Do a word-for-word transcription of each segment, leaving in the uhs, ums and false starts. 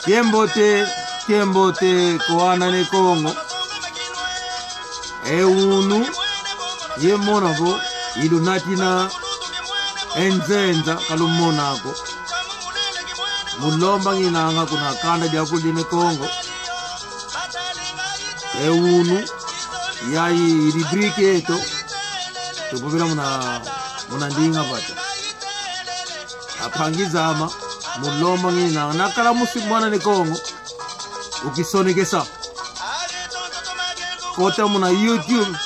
Kiambote, kiambote kwa ana ne Kongo. E unu, ye mona vo, ilunatina e nzenza kalumona ko. Mu lomba nginanga kuna kanda diakulu dia ne Kongo. E unu, yayi i rubrique eto, tuvovela muna, muna ndinga vata. Ampangi zame, mu lomba nginanga, nakala musi mwana ne Kongo, ukisonekesa. Kota muna YouTube.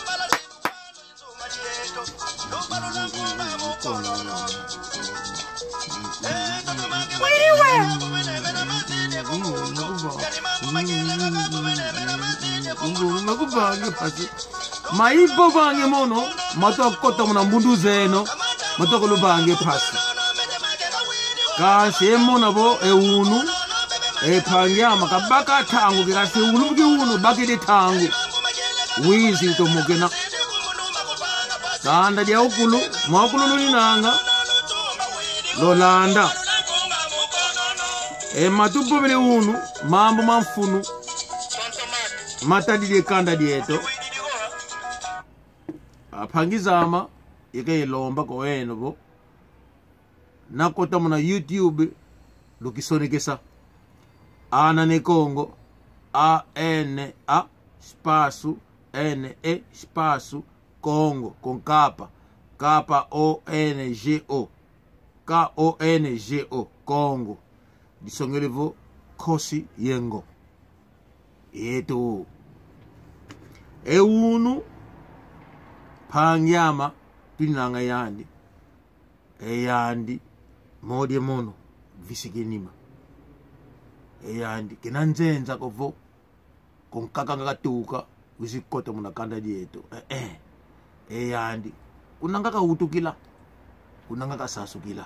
Maivovanga mpasi. Maivovanga mono, matwa kota muna mbundu zeno, matwa kuluvanga mpasi. Kansi e mona vo e unu, e mpangi ame kabaka ntangu ke, kansi unu ki unu bakidi ntangu. Wizi utomokena. Kanda diaukulu, mwaukulu luninanga. Lolanda. E matuvovele unu, mambu ma mfunu. Matadidi e kanda dieto. Ampangi zame, ika ilomba ko eno vo. Nakota muna YouTube, lukisonekesa. Ana ne Kongo, A N A, espaço, N E, espaço, Kongo, com capa, K O N G O, K O N G O, Kongo. Disongele vo nkosi ye ngo. Yeto. E unu, mpangi ame, tuninanga yandi. E yandi, modi e mono, visiki nima. E yandi, kena nzenza ko vo, ko nkaka nga katuka, wizi kota muna kanda dieto. Eh, eh. E yandi, kuna nga kawutukila, kuna nga kasasukila.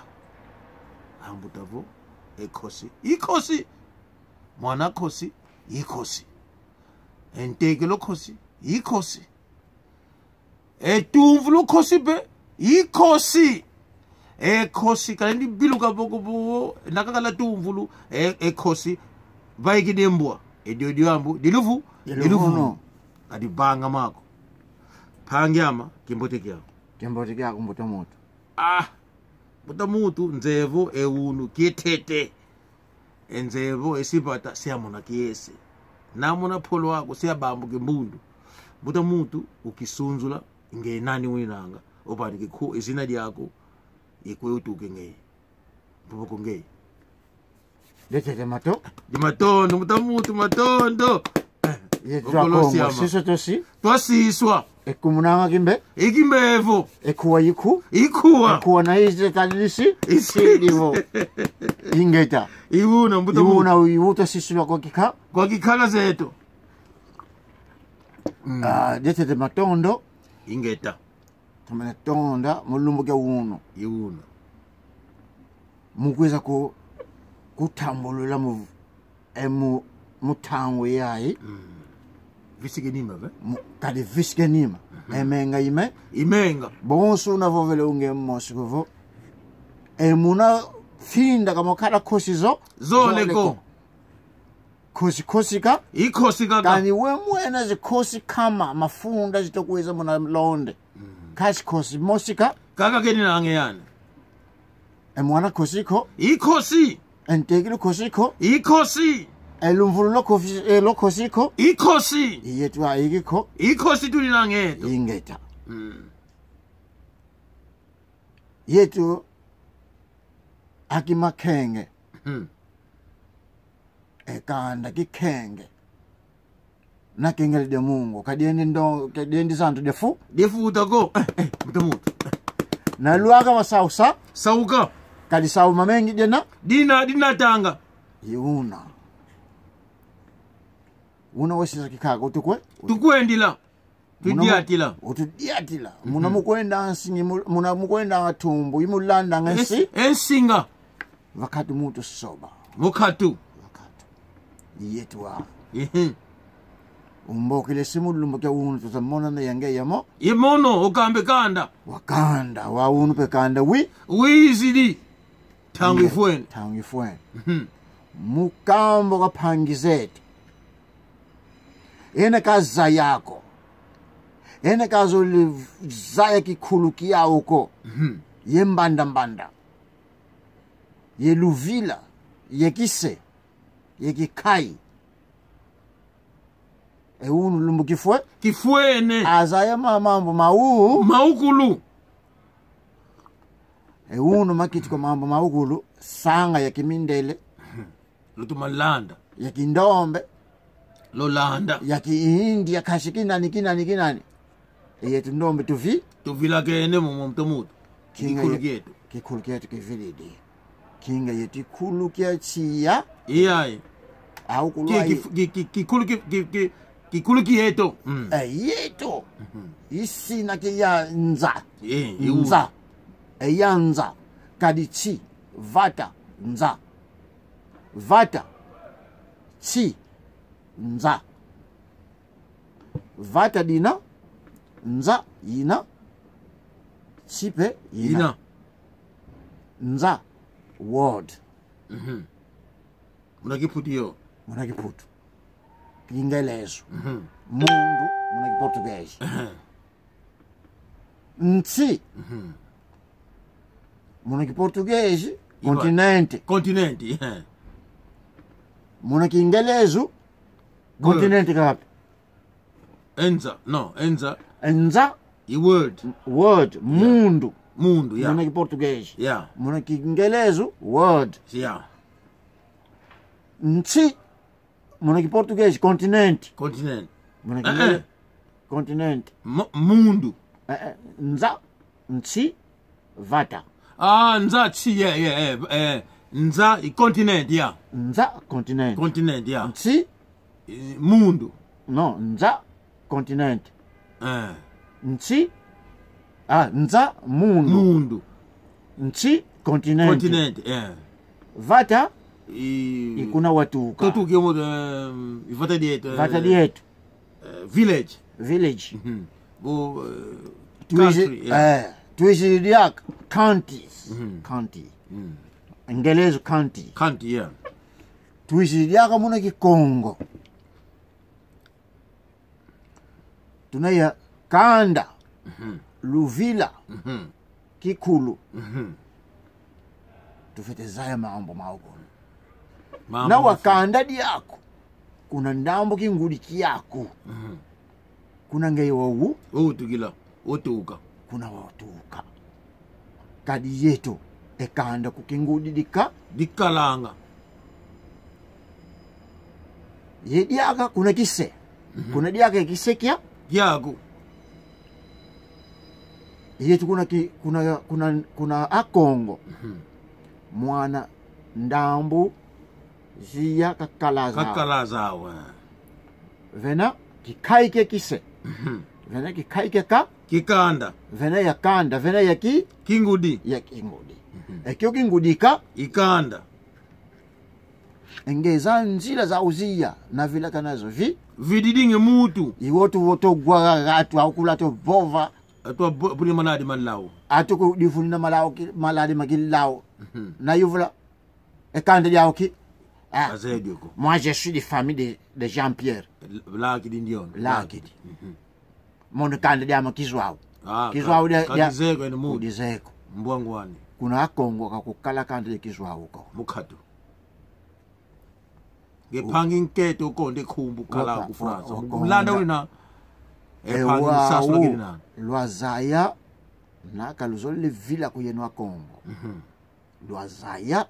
Ambuta vo, e nkosi. I nkosi. Mwana nkosi, i nkosi. E ntekelo nkosi, i nkosi. E tumvulu nkosi pe, i nkosi. E nkosi, kalendi biluka boko bo, nakakala tumvulu, e, e nkosi, vaikidi e mbwa, e dio dio ambu, diluvu, diluvu. Diluvu no. Kadivanga mako. Mpangi ame, kiambote kiaku. Kiambote kiaku, mbuta muntu. Ah, mbuta muntu, nzeye vo, e unu, kietete. E nzeye vo, e sipata, siamona kiese. Namona mpolo aku, siabambuke mbundu. Mbuta muntu, ukisunzula, nge nani uninanga. Opanike ku, e zina diaku, ikwe utuke nge. Mpovoko nge. Diatete mato. Di matondo, mbuta muntu, matondo. Yetu okolo Akongo, siama. Siswa tosi. Twasiswa. E nkumbu nanga kimbe. I Kimbevo. E nkuwa iku. I nkuwa. E nkuwa na ize tadisi. Isi. Sidivo. Ingeta. I una, mbuta muntu. I una, i uta siswa kwa kika. Kwa kikala zeto. Mm. Ah, diatete matondo. Ingeta. Tamana tonda, mu lumbu kia unu. I una. Mu kwiza ku, kutambulula mu, e mu, mu ntangu yayi. Mm. Visike nima, ve? Mu, kadi visike nima. Mhm. E menga ime. I menga. Bonso una vovele unge mosi ko vo. E muna finda kama kala nkosi zo. Zole ko. Zole ko. Nkosi, nkosi ka. I nkosi kaka. Kani we mwena zi nkosi kama mafunda zitwa kwiza muna londe. Mm. Kasi nkosi mosi ka. Kaka keni nange yani. E mwana nkosi ko. I nkosi. E ntekelo nkosi ko. I nkosi. E lumvulu lo nkosi, e lo nkosi ko. I nkosi. I yetu ayiki ko. I nkosi tuli nange yetu. Ingeta. Mm. Yetu aki makenge. Mm. E kanda kikenge. Nakengele dia Mungu, kadiendi ndo, kadiendi zantu defu. Defuta ko. Eh, eh, mbuta muntu. Eh. Na lwaka wa sausa. Sauka. Kadi sau mamengi dina. Dina, dina tanga. I una. Una wasiza kikaka utukwe. Tukwendila. Tudiatila. Utudiatila. Muna mu-, mhm, mukwenda nsingi, mu-, muna mukwenda tumbu, imulandanga nsi. Ensi-, ensinga. Vakatu mutu soba. Mukatu. Vakatu. Yetu wa. Ehe. Umbokele simu lumbu kia unu tuza monana ya nge ya mo. Ye mono, okambe kanda. Wa kanda, wa unu pe kanda wi. Wizidi. Ntangu ifwene. Ntangu ifwene. Mhm. Mu kambo ka mpangi zeto. Ena kazaya ko. Ena kazolele zaya kikulu kiau ko. Mhm. Ye mbanda mbanda. Ye luvila. Ye kise. Ye kikai. E unu lumbu kifwe? Kifwene. Azaya ma-, mambu mau. Maukulu. E unu makiti kwa mambu maukulu, sanga ya kimindele. Lutuma landa. Ya kindombe. Lolanda. Ya ki India, kasi kinani, kinani, kinani. E yetu ndombe tuvi. Tuvilakene mu, mu, mu, mutu. Kinga kikulu ye-, kietu. Kikulu kietu kivilidi. Kinga yetu kikulu kia tiya. Iya, iya. Au kulu ki-, ai. Ki-, ki-, ki-, kikulu ki-, ki-, ki-, kikulu kietu. Mm. E, yetu. Mhm. Isina kia nza. Eh, i u- nza. E ya nza. Kadi ti, vata, nza. Vata. Ti, nza. Vata dina, nza ina, ti pe ina. Ina. Nza, word. Mhm. Muna Kiputu yo. Muna Kiputu. Kingelezo. Mhm. Mundu, muna Kiportuguês. Ehe. Nti. Mhm. Muna Kiportuguês, iwa, continente. Continente, ehe. Muna Kingelezo, continente kape. Enza, no, enza. Enza. I word. Word, yeah. Mundu. Mundu, yeah. Muna Kiportuguês. Yeah. Muna Kingelezo, word. Yeah. Nti, muna Kiportuguês, continente. Continente. Muna Kingelezo, eh, eh, continente. Mu-, mundu. Eh, eh, nza, nti, vata. Ah, nza ti, yeah, yeah, yeah, eh, nza i continent, yeah. Nza continent. Continent, yeah. Nti. Eh, mundu. No, nza continent. Eh. Nti. Ah, nza mundu. Mundu. Nti continent. Continent, eh. Vata. I, i kuna watuka. Totuka mu, eh, i vata dieto, eh. Vata dieto. Eh, village. Village. Mhm. Bo, eh, twizidi, country, yeah. Eh, twizidi diaka, counties. Mhm. County. Mm. Ngelezo county. County, yeah. Twizidi diaka muna Kikongo. Tuna ya kanda, mhm, luvila, mhm, kikulu. Mhm. Tufwete zaya mambu mau kono. Mambu na wa mafiti. Kanda diaku, kuna ndambu kingudi kiaku. Mhm. Kuna ngeye wau. Wautukila, watuka. Kuna watuka. Kadi yeto, e kanda ku kingudi dika. Dikalanga. Ye diaka kuna kise. Mhm. Kuna diaka kise kia? Kiaku. Yetu kuna ki-, kuna, kuna, kuna Akongo. Mhm. Mwana ndambu ziya kakala zau. Kakala zau, eh. Vena kikai kia kise. Mhm. Vena kikai kia ka-. Kikanda. Vena ya kanda, vena ya ki-. Kingudi. Ya kingudi. Mhm. E kio kingudi ka-. I kanda. Ngeye za nzila zau ziya, na vilakana zo vi-. Vididi nge mutu. I wotu woto gwaga gatu, au kula to vova. Atu abo-, buli maladi ma lau. Atu kudifuna malau ki-, maladi ma kilau. Mhm. Na yuvula. E kanda diau ki. Ah. Azeye dio ko. Moi, je suis de famille de, de Jean-Pierre. L-, lakidi ndiono. Lakidi. Mhm. Mono kanda diame Kizuau. Ah, Kizuau ka-, dia, dia, kakizeye ko eno mu-. Kudizeye ko. Mbwangwani. Kuna Akongo kakukala kanda dia Kizuau ko. Mukatu. Nge mpangi nkento ko nde kumbu kala ku France. Wa Kongo. Mulanda wina. E, e mpangi wau, nsasula kidi na. Lwazaya, na kaluzolele vila ku yeno Akongo. Mhm. Lwazaya,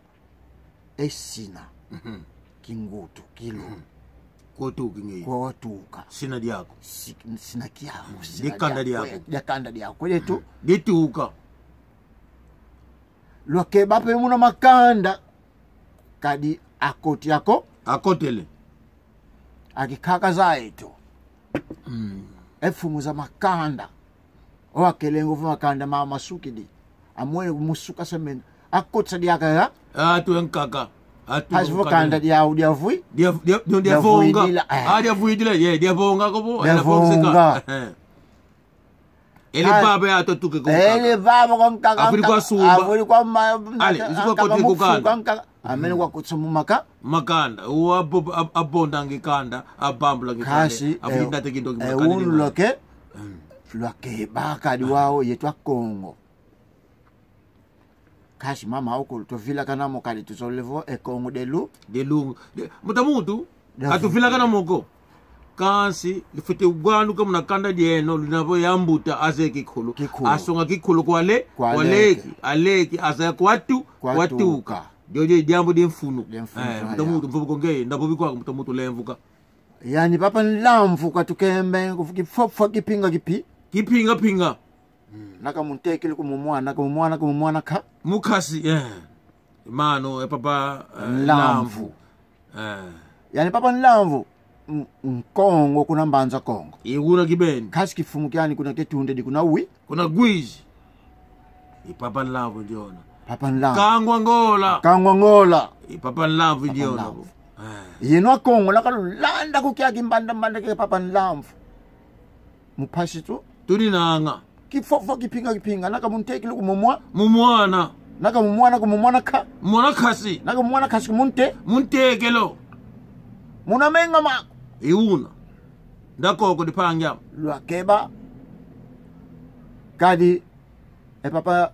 e sina. Mhm. Kingutu, kilo. Mhm. Kwa tuka nge. Kwa watuka. Sina diaku. Si-, sina kiaku, mhm, sina diaku. Dia kanda diaku. Dia kanda diaku. Kwetu. Mhm. Dituka. Lwakeba pe muna makanda. Kadi akoti ako. Akotele. Akikaka za eto. Mm. E mfumu za makanda. O akele nguvu makanda ma masukidi. Amwene musuka semena. Akotisa diaka ya? Atu enkaka. Atu kasi vo kanda diau diavui. Dia, dia, dia, diavonga. Diavuidila, eh. Ah, diavuidila, ye, diavonga ko vo, diavonga. Ele baba ya atuke ko kaka. Ele baba kwa nkaka. Avuli kwa sumba. Avuli kwa ma-, ale, izi kwa koti ko kanda. Amene kwa kutsa mu maka-. Makanda. Uwa bo-, ab-, abondangi kanda, abambulangi kanda. Kasi, avuli eh, ndate kindoki eh, makanda unu ni lwake, mm, lwakeba kadi wau yetu Akongo. Kasi mama ukulu, tuvilakana mo kadi tuzolele vo e Kongo de lu-. De lu-, de, mbuta muntu, de atuvilakana mo ko. Kansi, lufwete ugwanuka muna kanda dieno, luna vo ya mbuta, aze kikulu. Kikulu. Asonga kikulu kwa le-, kwa leki. Kwa leki. Aleki, aza kwatu-, kwatuka. Kwatuka. Dio, dio, diambu di mfunu. Di mfunu, eh, mbuta muntu, mvubu ko nge, nda vubi kwa mbuta muntu lemvuka. Yani papa Nlamvu katukembe, kufu-, kifofo, kipinga, kipi-. Kipinga, pinga. Mm, naka muntekele ku mumwana, ku mumwana, ku mumwana ka-. Mukasi, eh. Mano, e papa, eh, Nlamvu. Nlamvu. Eh. Yani papa Nlamvu, m-, Nkongo kuna Mbanza Kongo. Iwuna kibeni. Kasi kifumu kiani kuna Ketundedi kuna wi-. Kuna Gwizi. I papa Nlamvu ndiona. Papa Nlamvu. Kangwa Ngola. Kangwa Ngola. I papa Nlamvu ndiona. Papa Nlamvu. Eh. Yeno Akongo, naka lulanda kukia kimbanda mbanda kia papa Nlamvu. Mupasi tu. Tuninanga. Kifofo kipinga kipinga, naka muntekele ku mumwa-. Mumwana. Naka mumwana ku mumwana ka-. Mwana kasi. Naka mumwana kasi ku munte-. Muntekelo. Muna menga mako. Iwuna. Ndakoko di pangia. Lwakeba. Kadi, e papa,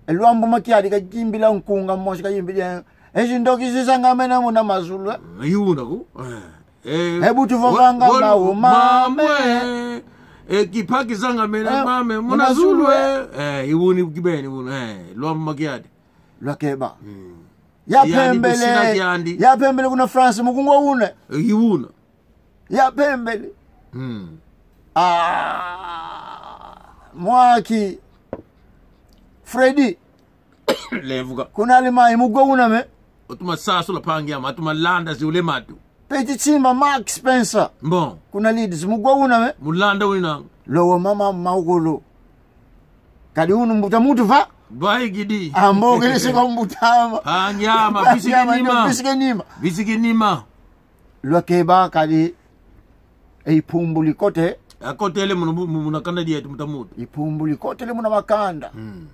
e Luambo Makiadi kayimbila nkunga mosi kayimbila, e zindoki zisangamene muna mazulu, eh. Iwuna ku. Eh. Eh, e butu vovanga mau mame. Mame. E kipa kisangamene mame muna zulu, eh. Eh, iwuni kibeni wuna, eh, Luambo Makiadi. Lwakeba. Mm. Ya pembele. Ya pembele kuna France, mukungo une. Eh, iwuna. Ya pembele. Mm. Ah, mwaki. Freddy. Levuka. Kuna Allemagne, mugwa una me. Otuma sasula pangi ama, atuma landa ziule matu. Petit Simba, Mark Spencer. Bon. Kuna Leeds, mugwa una me. Mulanda wina. Lowa mama maukulu. Kadi unu mbuta mutu va? Baigidi. Ambokele sika mbuta ama. Pangi ama, bisike nima. Bisike nima. Bisike nima. Lwakeba kadi, e ipumbu likote. Akotele muna, mu-, muna kanda dietu mbuta mutu. Ipumbu likotele muna makanda. Mm.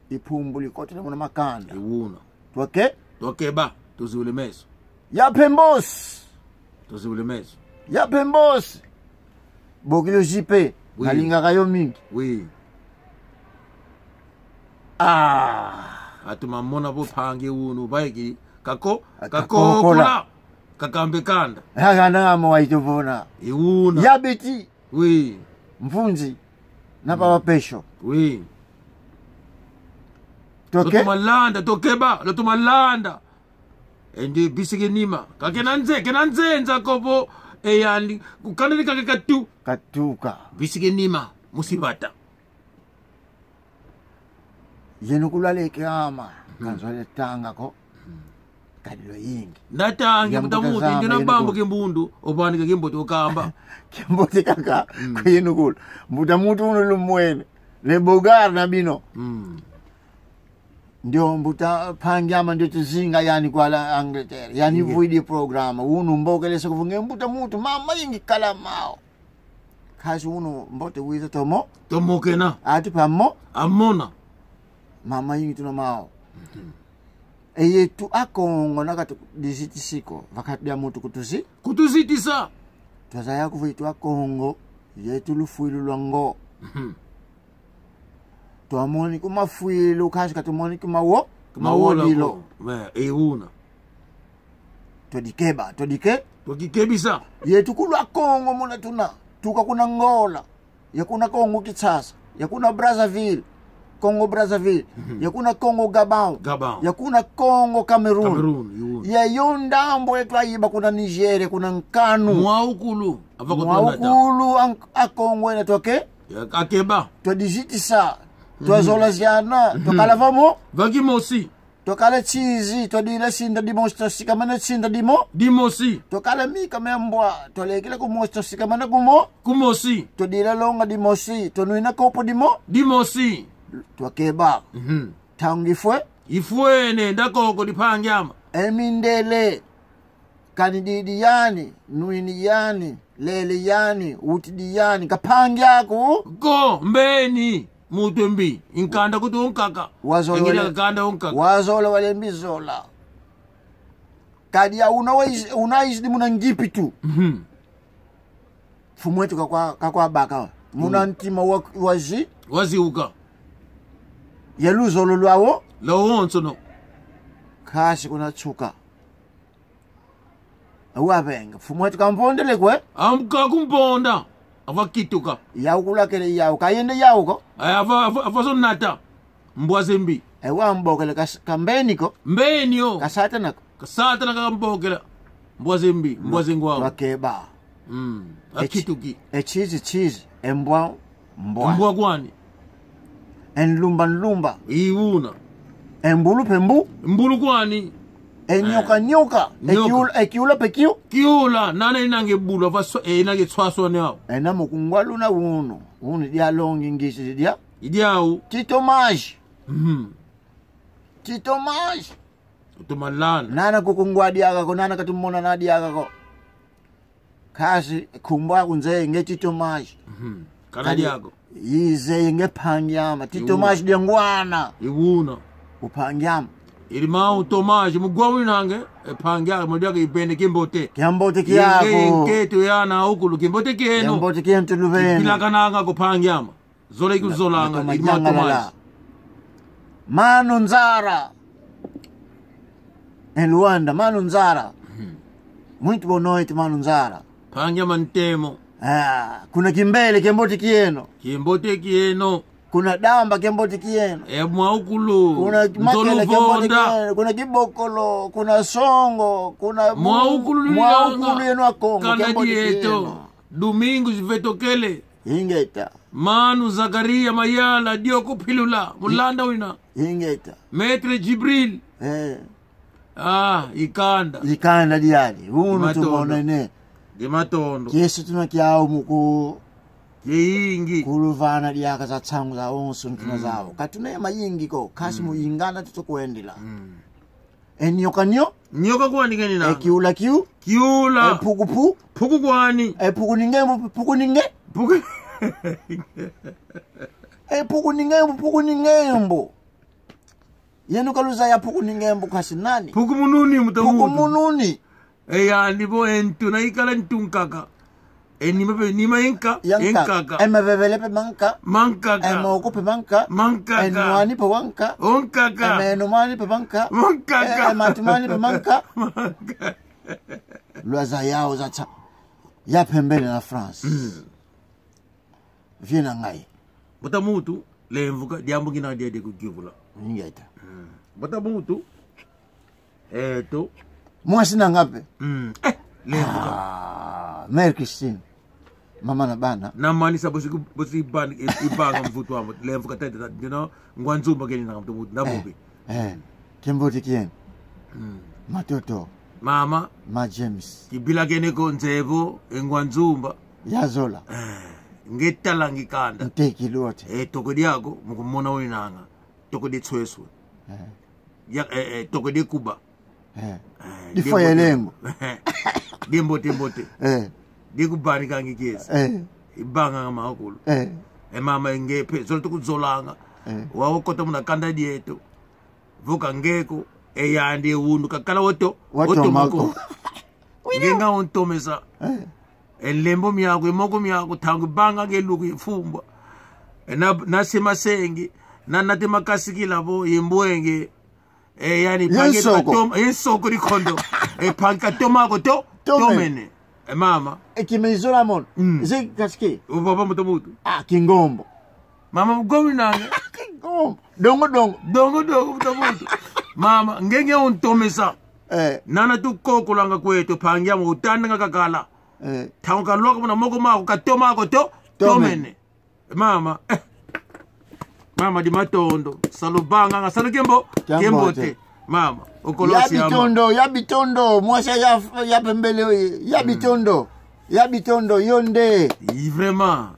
Ipumbu likotele muna makanda. Iwuna. Twake? Twakeba, tuziwule meso. Ya pembosi. Tuziwule meso. Ya pembosi. Bokilo jipe. Oui. Nalingaka yo mingi. Oui. Ah. Atuma mona vo pangi unu, baiki, kako-, kakokola. Kakokola. Kakambe kanda. Haka na amo waito vona. Iwuna. Ya beti. Oui. Mvunzi. Na papa Pesho. Oui. Toke? Lotuma landa, tokeba, lotuma landa. Ende bisike nima. Ka kena nze-, kena nzenza ko vo, e yani, kukana ni kake katu-. Katuka. Bisike nima, musi vata. Yeno kulwaleke ama, mhm, kanzwale tanga ko. Mhm. Kadi lwayingi. Ndatangi, mbuta mutu, ndio nabambu kimbundu, ovanika kimbote okamba. Kimbote kaka, mm, kuyenu kulu. Mbuta mutu unu lumwene. Le Bogar na bino. Mm. Ndio mbuta pangi ama ndio tuzinga yani kwa la Angleterre. Yani vuidi programa. Unu mbokele se kufunge mbuta mutu, mama yingi kala mao. Kasi unu mbote wiza tomo. Tomo kena. Ati pamo. Amona. Mama yingi tuna mao. Mhm. E yetu Akongo na katu diziti siko. Vakati dia mutu kutuzi-. Kutuzitisa. Twazaya kuva yetu Akongo. Yetu lufwilu lwa ngo. Mhm. Twamoni ku mafwilu, kasi katumoni ku mawo-. Ku mawola dilo. Ko. Eh, e una. Twadikeba, twadike-. Twadikebisa. Yetu kulwa Kongo muna tuna. Tuka kuna Angola. Ya kuna Kongo Kinshasa. Ya kuna Brazzaville. Kongo Brazzaville. Mhm. Ya kuna Kongo Gabon. Gabon. Ya kuna Kongo Cameroun. Cameroon, yu. Ya yo ndambu yetu ayiba kuna Nigeria, kuna nkanu. Mwaukulu. Mwaukulu an-, Akongo ena twake-. Ya, akeba. Twadizitisa. Mhm. Twazola ziana. Mhm. Twakala vamo. Vaki mosi. Twakala chizi, twadila sinda dimosi, twasikamana sinda dimo-. Dimosi. Twakala mika mia mbwa, twalekela kumosi, twasikamana kumo-. Kumosi. Twadila longa dimosi, twanwina kopo dimo-. Dimosi. Twakeba. Mhm. Ntangu ifwe. Ifwene, ndakoko di mpangi ama. E mindele. Kanidi diani, nwini yani, lele yani, utidi yani, ka mpangi aku. Ko, mbeni, muntu mbi, nkanda kutu nkaka. Wazola. Engila wale-, kakanda nkaka. Wazola walembi zola. Kadi ya una wa iz-, una izidi muna Ngipitu. Mhm. Mfumu eto kakwa, kakwa baka. Muna, mm, ntima wa, wazi-, waziuka. Ya luzolo lwau. Lwawonsono. Kasi kuna tsuka. Awa benga. Mfumu eto kampondele kwe? Amka kumponda. Ava kituka. Yau kulakele yau. Kayende yau ko. Aya, ava, ava, ava zonata. Mbwa zembi. Ewa mbokele kas-, kambeni ko. Mbeni yo. Ka Satana ko. Ka Satana kambokela. Mbwa zembi, mbwa zengwau. Twakeba. Mm. Echi-, akituki. Echizi, chizi. Embwa, mbwa. Mbwa kwani. Enlumba, nlumba. Iuna. Embulu pe mbu. Mbulu kwani. Enyoka, eh, nyoka. Nyoka. Ekiula, ekiula pe kiu. Kiula, nana inange bulu, ava swa-, eh, inange swaswa ne au. Ena mukungwa luna unu. Unu dia longi ngisi dia. Idiau. Tito Maj. Mhm. Tito Maj. Utumalana. Nana kukungwa diaka ko, nana katumona na diaka ko. Kasi kumbwa kunze nge Tito Maj. Mhm. Kana diako. Ize nge mpangi ama. Tito Maj dia ngwana. Iuna. Mpangi ama. Irimau Tomaj, mugwa winange, e mpangi ama, modiaka ibene kimbote. Kimbote kiako. Inge nketo yana ukulu, kimbote kieno. Kimbote kieno tuluvene. Kipilakananga ko mpangi ama. Zola ikuzolanga, na, na, irmão Tomás. Mano Nzara. Em Luanda, Mano Nzara. Mhm. Muito boa noite, Mano Nzara. Mpangi ama ntemo. Ah, kuna Kimbele, kiambote kieno. Kiambote kieno. Kuna Damba, kiambote kieno. E mwaukulu. Kuna Makele, kiambote kieno. Kuna Kibokolo, kuna Songo, kuna mu-, mwaukulu yenu a Kongo, kiambote kieno. Domingos Vetokele. Ingeta. Mano Zakaria Mayala, Dioko Pilula, Mulanda wina. Ingeta. Maître Djibril. Eh. Ah, ikanda. Ikanda diadi. Unu tumonene. Di matondo. Kiese tuna kiau muku. Kiingi. Kuluvana diaka za nsangu zawonso tuna zau. Katuna ya mayingi ko, kasi mu ingana tutukwendela. Mm. E nyoka nyo. Nyoka kwani keni na. E kiula kiu. Kiula. E puku pu. Puku kwani. E puku ni ngembo, puku ni nge. Puku. E puku ni ngembo, puku ni ngembo. Yenu kaluzaya puku ni ngembo kasi nani? Puku mununi mutamutu. Puku mununi. E yandi vo e ntu na ikala ntu nkaka. E nima pe, nima enka, ya nka. Enkaka. E mavevele pe manka. Mankaka. E moko pe manka. Mankaka. E nwani pe wanka. Onkaka. E meno mani pe manka. Mankaka. E, e matu mani pe manka. Mankaka. Lwazayau za nsa. Ya pembele na France. Mm. Viena ngai. Mbuta muntu, lemvuka, diambu ngina dia de kukivula. Ingeta. Mm. Mbuta muntu, eto. Mwasi na ngape? Mm. Eh, lemvuka. Ah, Mère Christine. Mama na bana. Na manisa bosi ku-, bosi ban-, i-, ibanga mvutu amo. Lemvuka tete, tete, you know, ngwa Nzumba keni na mbuta muntu, na bobi. Eh, eh. Kiambote kieno. Mm. Matoto. Mama. Ma James. Kibilakene ko nzeye vo, e ngwa Nzumba. Ya zola. Eh, nge tala ngi kanda. Nteki lwote. Eh, toko diako, mukumona winanga. Toko di tsweswe. Eh. Ya, eh, eh, toko di kuba. Eh. Eh, di fwa ya lembo. Di mbote mbote. Eh. Di kubanika ngi kiese. Eh. Ibanga nga maukulu. Eh. E mama nge pe, zolo tukuzolanga. Eh. Wau kota muna kanda dieto. Vo ka nge ko, e yandi e unu kakala woto, woto mako. Nge nga untomesa. Eh. E nlembo miaku, e moko miaku, ntangu banga nge luku ifumbwa. E na, na sema sengi, na nate makasikila vo, ye mbwenge. E yani, ye nsoko. Ye nsoko di kondo. E pangi katoma ko to, tomene. Tomene. E mama. E kima izola mono. Mm. Ze kasike. O papa mbuta muntu. Ah, kingombo. Mama mgomi nanga. Kingombo. Dongo dongo. Dongo dongo mbuta muntu. Mama, nge nge untomesa. Eh. Nana tukokolanga kweto, pangi amo utandanga kakala. Eh. Ntangu kalwaka muna moko maku, katoma ko to, tomene. Tomene. Mama, eh. Mama di matondo. Salu banga nga salu kiambo-, kiambote. Kiambote. Mama, okolo siama. Ya bitondo, ya bitondo. Mwasi ya, ya pembele, ya bitondo. Ya bitondo, yo nde. I vraiment.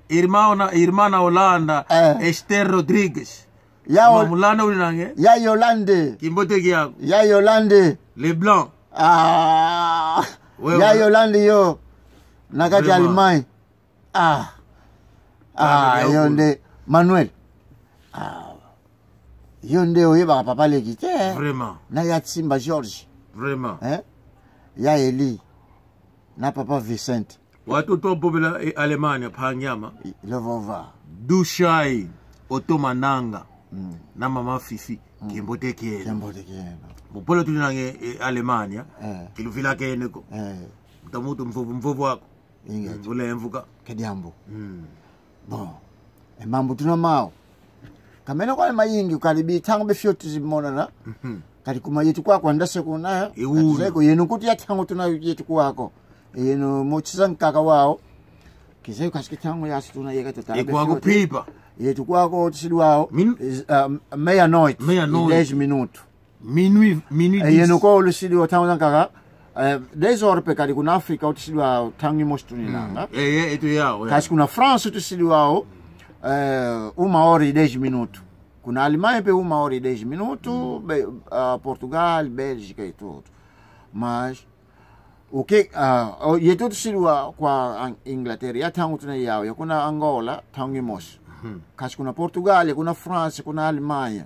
Irmã na, irmã na Holanda, eh. Esther Rodrigues. Ya Mama Mulanda uli nange? Ya Yolande. Kimbote kiaku. Ya Yolande. Leblanc. Ah. Wewe. Ya Yolande yo. Na kati ya Allemagne. Ah. Ah, yo nde Manuel. Ah. Yo nde oyebaka papa Leki te. Vraiment. Na ya Tsimba George. Vraiment. Eh? Ya Eli. Na papa Vicente. Watu otwa bobela e Alemanha, mpangi ame. Lovova. Dushai, Otto Mananga. Mm. Na mama Fifi. Mm. Kimbote kieno. Kimbote kieno. Mupolo tuli nange e Alemanha. Eh. Kiluvilakene ko. Eh. Mbuta muntu mvovo, mvovo aku. Inga. Ulemvuka. Ke diambu. Mm. Bon. E mambu tuna mau. Kamena kwa mayingi, kadi bi ntangu befio tuzimonana. Mhm. Kadi kuma yetu kwa kwanda se kuna. Iwu. Kadi zeko yenu kuti ya ntangu tuna yetu kwako. Yenu mochiza nkaka wau. Kizeko kasi ntangu ya si tuna yeka tata. E kwako pipa. Yetu kwako tusidi wau. Min- is, um, meia-noite. Meia-noite. Dez minutos. Minuit, minuit. Eh, dix. Yenu ko lusidi wau ntangu zankaka. Eh, dez horas pe kadi kuna Afrika utusidi wau ntangu imosi tuninanga. Mm. Eh, eh, etu yau, eh. Kasi kuna France utusidi wau, eh, uma hora e dez minutos. Kuna Alemanha pe uma hora e dez minutos, mm, be-, ah, Portugal, Bélgica e tudo. Mas, o que, ah, o, yetu utusidi wau kwa Ang-, Inglaterra, ya ntangu tuna yau, ya kuna Angola, ntangu imosi. Mhm. Kasi kuna Portugal, ya kuna France, kuna Alemanha.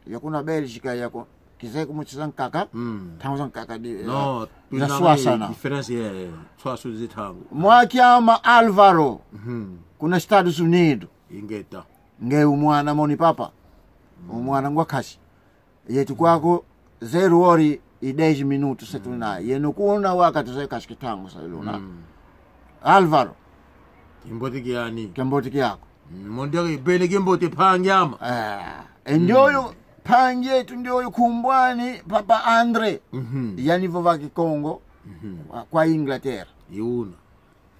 Ya kuna Bélgica, ya ku-, kizeko mochiza nkaka, mm, ntangu zankaka di, no, eh, za swasana. Différence, eh, swasu zi ntangu. Mwakiama Álvaro, mhm, kuna Estados Unidos. Ingeta. Nge umwana moni papa. Mm. Umwana ngwa kasi. Yetu kwako, zero hora e dez minutos se tuna. Mm. Yenu kuna wakati ze kasi ntangu sa luna. Mm. Álvaro. Kimbote kiani. Kimbote kiako. Mm, mondi ake bene kimbote mpangi ame. Eh, e ndioyo, mm, mpangi etu ndioyo nkumbu ani, papa André. Mhm. Yani vova Kikongo, mhm, kwa, kwa Inglaterra. Iuna.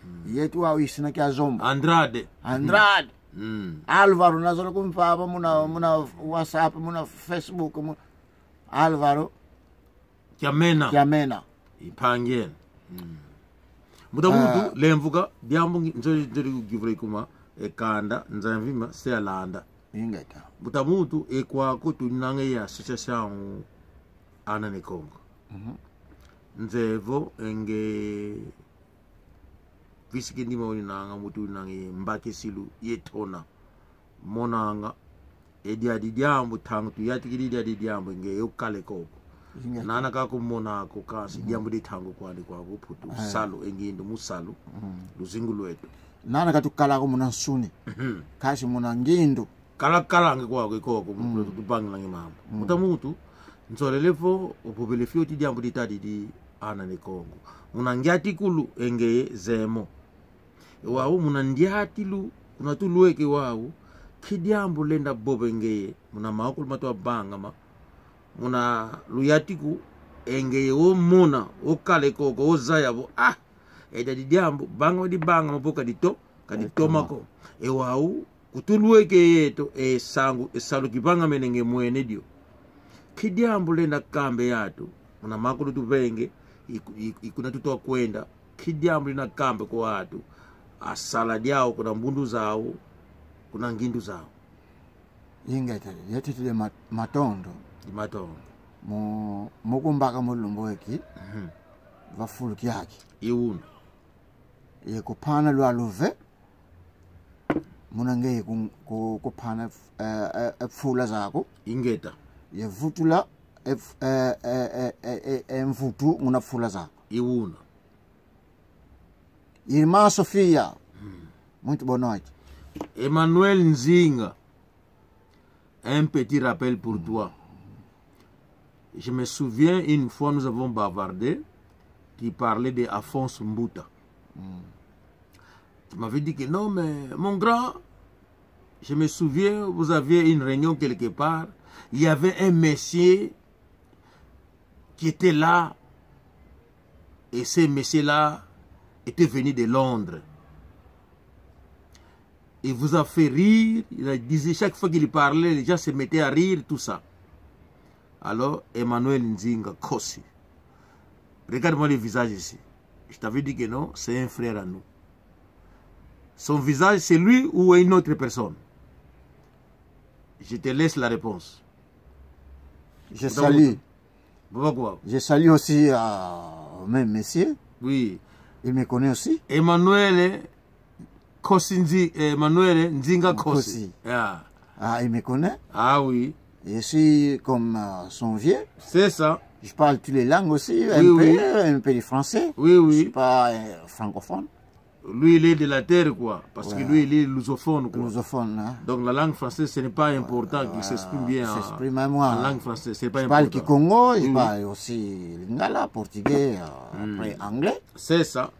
Mm. Yetu wau isina kia Zombo. Andrade. Andrade. Mm. Álvaro, nazola kumvava muna, muna WhatsApp, muna Facebook, mu-, Álvaro. Kiamena. Kiamena. I mpangi ene. Mm. Mbuta muntu, ah, lemvuka, diambu ngi-, nzo-, nzoli kukivula ikuma, e kanda, Nzambi ma, se alanda. Ingeta. Mbuta muntu, e kwako tuninanga e association Ana Ne Kongo. Mhm. Nzevo, e nge visiki ndima uninanga, mutu uninanga ye mbakisilu, ye tona. Monanga, e diadi diambu, ntangu tuyantikidi diadi diambu, nge yo kale koko. Inga. Nana kakumona ko kasi, mhm, diambu di ntangu kwandi kwa ku Mputu, eh, salu, e ngindu mu salu, mm, luzingu lwetu. Nana katukalako muna nsuni, mhm, kasi muna ngindu. Kala kalange kwako ikoko, mm, mu tubangilange mambu. Mm. Mbuta muntu, nzolele vo, ovovele fioti diambu ditadidi Ana Ne Kongo. Muna ngiatikulu e ngeye zemo. E wau muna ndiatilu, kuna tulweke wau, nki diambu lenda vova e ngeye, muna maokulu matwa vangama, muna luyantiku, e ngeye omona, okala ikoko, ozaya vo, ah, e diadi diambu, vangama divangama vo ka dito-, ka ditoma ko. E wau, kutulweke yeto, e sangu, e salu kivangamene nge mwene dio. Nki diambu lenda kamba e atu, muna maokulu tuvenge, iku-, iku-, ikuna tutwa kwenda, nki diambu lenda kamba kwa atu, asala diau, kuna mbundu zau, kuna ngindu zau. Ingeta, yetete de ma-, matondo. Di matondo. Mu, mu kumbaka mu lumbu eki, mhm, va fulu kiaki. Iuna. Ye kupana lwa luve, muna nge ku, ku, kupana, eh, eh, eh, fula zaku. Ingeta. Ye vutula, eh, f-, eh, eh, eh, eh, eh, eh, mvutu muna fula zaku. Iuna. Irmã Sofia. Hmm. Muito boa noite. Emmanuel Nzinga. Un petit rappel pour toi. Je me souviens, une fois, nous avons bavardé, tu parlais de Afonso Mbuta. Hmm. Tu m'avais dit que non, mais mon grand, je me souviens, vous aviez une réunion quelque part, il y avait un monsieur qui était là, et ce monsieur-là était venu de Londres. Il vous a fait rire, il a dit, chaque fois qu'il parlait, les gens se mettaient à rire, tout ça. Alors, Emmanuel Nzinga Kosi, regarde-moi le visage ici. Je t'avais dit que non, c'est un frère à nous. Son visage, c'est lui ou une autre personne? Je te laisse la réponse. Je salue. Vova kwau. Je salue aussi, euh, même monsieur. Oui. Il me connaît aussi. Emmanuel Kosi Nzi-, Emmanuel Nzinga Kosi. Kosi. Yeah. Ah, il me connaît. Ah oui. Je suis comme, euh, son vieux. C'est ça. Je parle toutes les langues aussi, oui, un peu, oui, un peu de français. Oui, oui. Je suis pas, euh, francophone. Lui, il est de la terre, quoi. Parce que, ouais, lui, il est lusophone, quoi. Lusophone, hein. Donc, la langue française, ce n'est pas important, ouais, qu'il s'exprime bien en, s'exprime à moi, en langue française. C'est pas important. Je parle kikongo, je, oui, oui, parle aussi lingala, portugais, euh, hmm, après anglais. C'est ça.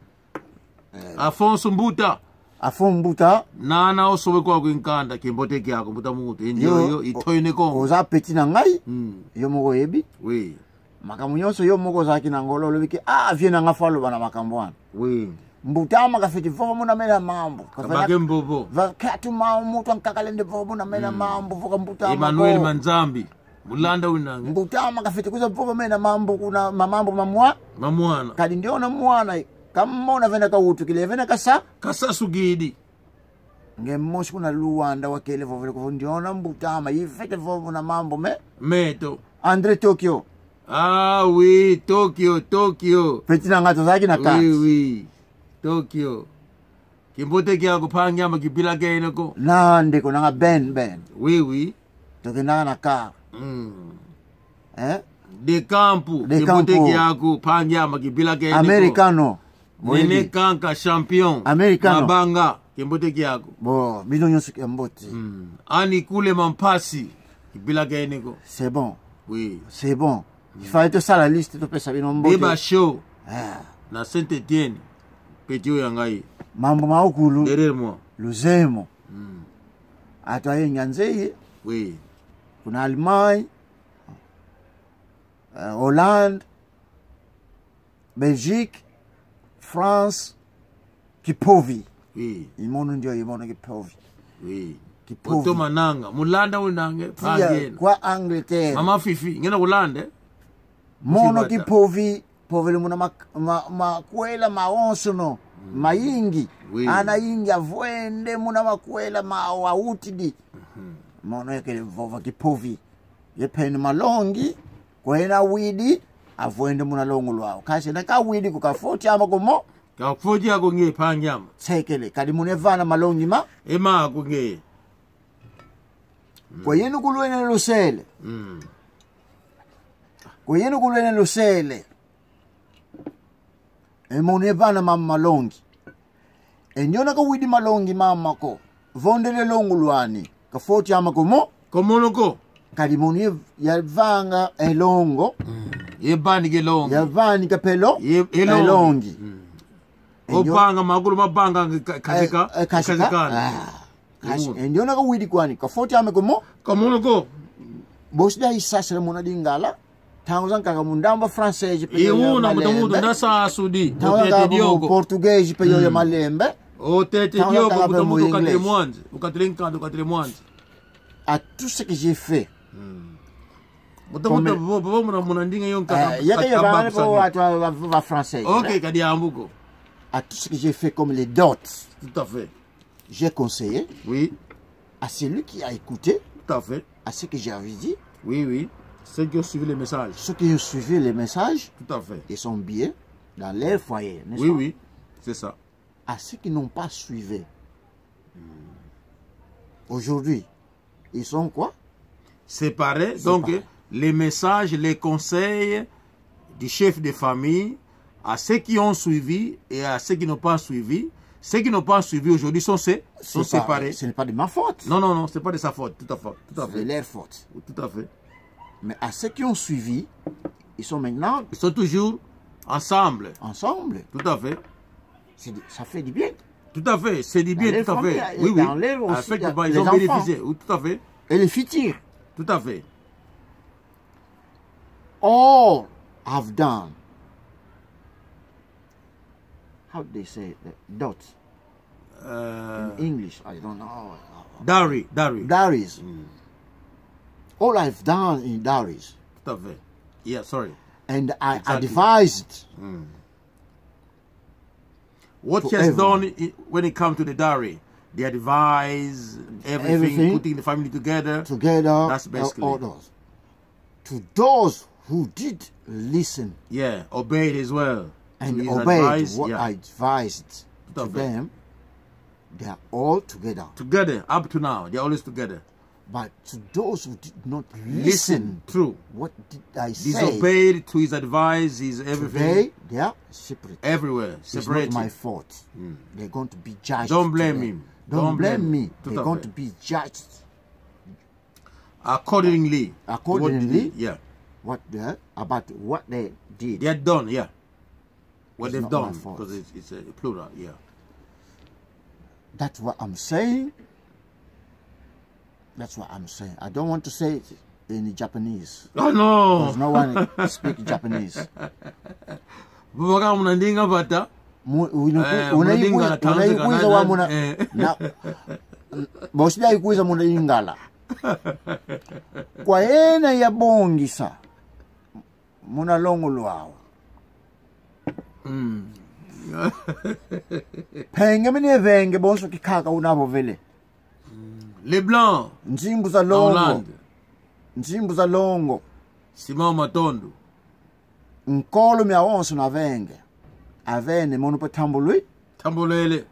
Euh. Afonso Mbuta. Afonso Mbuta. Nana osobe kwaku e nkanda, kiambote kiaku, mbuta muntu. Yo, yo, yo, o-, itoine Kongo. Oza petit na ngai. Hmm. Yo moko oyebi. Oui. Makambo nyonso yo moko ozalaki na ngolo, olobi ke, ah, vieux na nga fwa aloba na makambo wana. Oui. Mbuta ama kafeti vova muna mena mambu. Kabake mbobo. Va katu ma mutu ankaka lende vova muna mena, mm, mambu, voka mbuta ama. Emmanuel ko. Manzambi. Mulanda winange. Mbuta ama kafeti kwiza vova mena mambu kuna ma mambu ma mwa-. Ma mwana. Kadi ndiona mwana, kamona vena kawutukile, vena kasa-. Kasasukidi. Nge mosi kuna Luanda wakele vovele ko, ndiona mbuta ama, ifete vovo na mambu me-. Meto. André Tokyo. Ah oui, Tokyo, Tokyo. Petit na nga tozalaki na kati. Oui, oui. Tokyo. Kimbote kiaku mpangi ama, kivilakene ko. Na ndeko na nga Ben, Ben. Oui, oui. Tokendaka na car. Mm. Eh? De Campo, de Campo. Kimbote kiaku, mpangi ama, kivilakene ko. Americano. Nene Kanka, champion. Americano. Mabanga, kimbote kiaku. Bon, bino nyonso kimbote. Mm. Ani Kule Mampasi, kivilakene ko. C'est bon. Oui. C'est bon. Mm. Il fallait tosala liste, topesa bino mbote. Beba Show. Ah. Na Saint-Étienne. Petit oyo ya ngai. Mambu Mawokulu. Derrière moi. Luzemo. Mm. Ato ayengi anzeye. Oui. Kuna Allemagne. Euh, Hollande, Belgique, France, Kipovi. Oui. I mono ndio, i mono Kipovi. Oui. Kipovi. Oto mananga, mulanda unange, tia, pagena. Kwa Angleterre. Mama Fifi, ngena kulande? Mono Kipovi, povele muna mak-, ma-, makwela mawonsono, mm, mayingi. Oui. Ana yingi avwende muna makwela ma-, wawutidi. Mhm. Mono yakele vova Kipovi. Ye pene malongi, kwena widi, avwende muna longo lwau. Kasi na kawidi ko, kafoti ama ko mo. Kafoti ako nge mpangi ama. Sekele, kadi muna evana malongi ma. Ema ako nge. Mm. Kwa yenu kulwene lusele. Mm. Kwa yenu kulwene lusele. E mono evana mama malongi. E ndiona kawidi malongi mama ko. Vondele longo lwani. Kafoti ama ko mo. Ko mono ko. Kadi mono ye, yavanga e longo. Mm. Yavanika e longi. Yavanika pe lo-. Ye, e longi. E longi. Mm. E ndio-. Ovanga makulu mavanga ka-, kasika, eh, eh, kasika. Kasikana. Ah. Kasi, mm, e ndiona kawidi kwani, kafoti ama ko mo. Ko mono ko. Bosi da isasila muna Lingala. Ntangu zankaka mu ndambu français pe yo ya malembe. Iuna, mbuta muntu, ndasasudi. Ntangu zankaka mu português pe yo ya malembe. Mm. Otete dioko, mbuta muntu, okatile mwanzi. Okatile nkanda, okatile mwanzi. À tout ce que j'ai fait. Mm. Mbuta muntu, comme vo, vo, muna, muna ndinga yo nkaka, eh, yaka ya ba, ba, ba français. Ok, kadi ambuko. À tout ce que j'ai fait comme les dots. Tout à fait. J'ai conseillé, oui, à celui qui a écouté, tout à fait, à ceux que j'avais dit, oui, oui, ceux qui ont suivi les messages. Ceux qui ont suivi les messages, tout à fait, ils sont bien dans leur foyer, n'est-ce pas ? Oui, oui, c'est ça. À ceux qui n'ont pas suivi, aujourd'hui, ils sont quoi ? Séparés. Séparés. Donc, les messages, les conseils du chef de famille, à ceux qui ont suivi et à ceux qui n'ont pas suivi. Ceux qui n'ont pas suivi aujourd'hui sont sé-, sont séparés. Séparés. Ce n'est pas de ma faute. Non, non, non, c'est pas de sa faute, tout à fait, tout à fait. C'est de leur faute. Tout à fait. Mais à ceux qui ont suivi, ils sont maintenant... Ils sont toujours ensemble. Ensemble. Tout à fait. C'est du, ça fait du bien. Tout à fait, c'est du bien, tout à fait. Dans les familles, oui, oui. Dans les, aussi, affecte, il y a les enfants. Ils ont bénéficié, oui, tout à fait. Et les futurs. Tout à fait. All have done. How do they say that? Dot. Uh, in English, I don't know. Dowry, dowry. Dowries. Mm. All I've done in dowries. Tout à fait. Yeah, sorry. And I advised. Exactly. Mm. What she has done i-, when it comes to the dowry, the advice, everything, everything, putting the family together. Together, that's, uh, basically, orders. To those who did listen. Yeah, obeyed as well. And to his obeyed advice, what, yeah, I advised to them, they are all together. Together, up to now, they're always together. But to those who did not listen, listen, true, what did I say? Disobeyed to his advice, his everything. Today, they are separate. Everywhere, separated. It's not my fault. Mm. They're going to be judged today. Don't blame him. Don't blame me. They're going to be judged accordingly. Accordingly, yeah. What they, about what they did. They are done, yeah. What they've done, 'cause it's, it's a plural, yeah. That's what I'm saying. That's what I'm saying. I don't want to say it in Japanese. Oh, no. 'Cause no one speak Japanese. Baba ka muna ndinga vata. Mu-, una-, eh, una-, una-, una-, una-, una-, una-, eh, una-, una-, una-, na, bosi dia ikwiza muna Lingala. Kwa ena yabongisa muna longo lwau. Mm. Penge mene venge bonso kikaka unavovele. Mm. Leblanc. Nzimbu za longo. Hollande. Nzimbu za longo. Simão Matondo. Nkolo miawonso navenge. Avene mono pa tambulwi. Tambulele.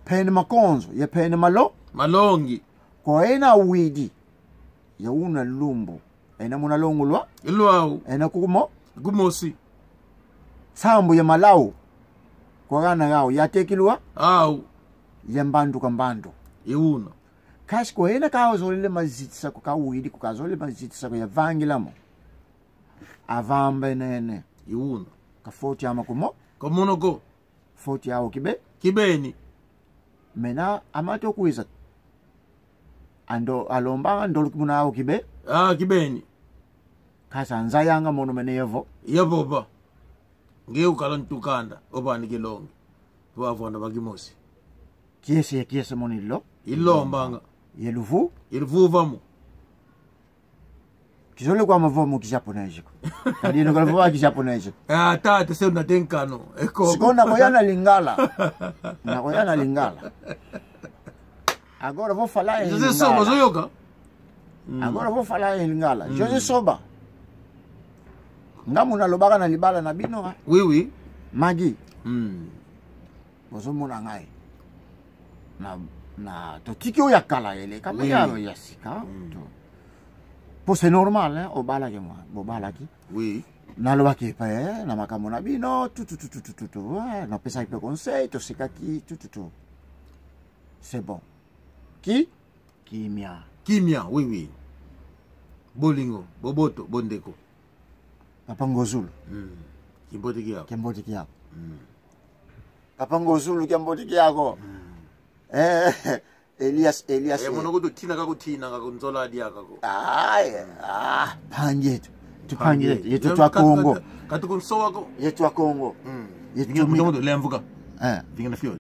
Pene makonzo, ye pene malo-. Malongi. Kwa ena awidi, ye una lumbu. Ena muna longo lwa-. Lwau. Ena kukumo-. Kumosi. Sambu ye malau. Kwa gana gau, yatekilwa. Au. Ye mbandu ka mbandu. Ye una. Kasi kwa ena kazolele mazitisa ko, kawidi ko, kazolele mazitisa ko, yavangila mo. Avambe nene. Ye una. Ka foti ama kumo-. Ka mono ko. Foti au kibe-. Kibeni. Mena amate okwiza. Ando alombanga ndolo kimuna au kibe-. Ah, kibeni. Kasa nzayanga mono mene yevo. Yevo ba. Nge ukala ntu kanda, obani kilongi. Tuavona bakimosi. Kiese ye kiese mono ilo-. Ilombanga. Ye luvu-. Ye luvu vamo. Kizole kwa mavo mu kijaponese ko. Kadi ino kwa mavo kijaponese ko. Ah, tata, se una tenkano. Eko. Siko nakoya na Lingala. Nakoya na Lingala. Agora vou falar em Lingala. José Soba, zoyoka? Mm. Agora vou falar em Lingala. Mm. José Soba. Nga muna lobaka na libala na bino, ah? Oui, oui. Magi. Mm. Bozomona ngai. Na, na, totiki oyo ya kala eleka, oui, ya, ya sika. Mm. To. Po c'est normal, hein, obalaki mwa, bobalaki. Oui. Nalobaki pe, eh, na makambo na bino, tu, tu, tu, eh, napesaki pe conseil, tosekaki, tu, tu, tu. C'est bon. Ki? Kimia. Kimia, oui, oui. Bolingo, boboto, bondeko. Papa Ngozulu. Mm. Kimbote kiako. Kimbote kiako. Mm. Papa Ngozulu, kimbote kiako. Mm. Eh, Elias, Elias, eh, eh. Mono kutu tina kako tina kako nzola diaka ko. Aye, ah, pangi yetu. Tupangi yetu. Yetu twa Kongo. Katu kunsowa ko. Yetu twa Kongo. Mm. Yetu mi- lemvuka. Eh. Vingana fio.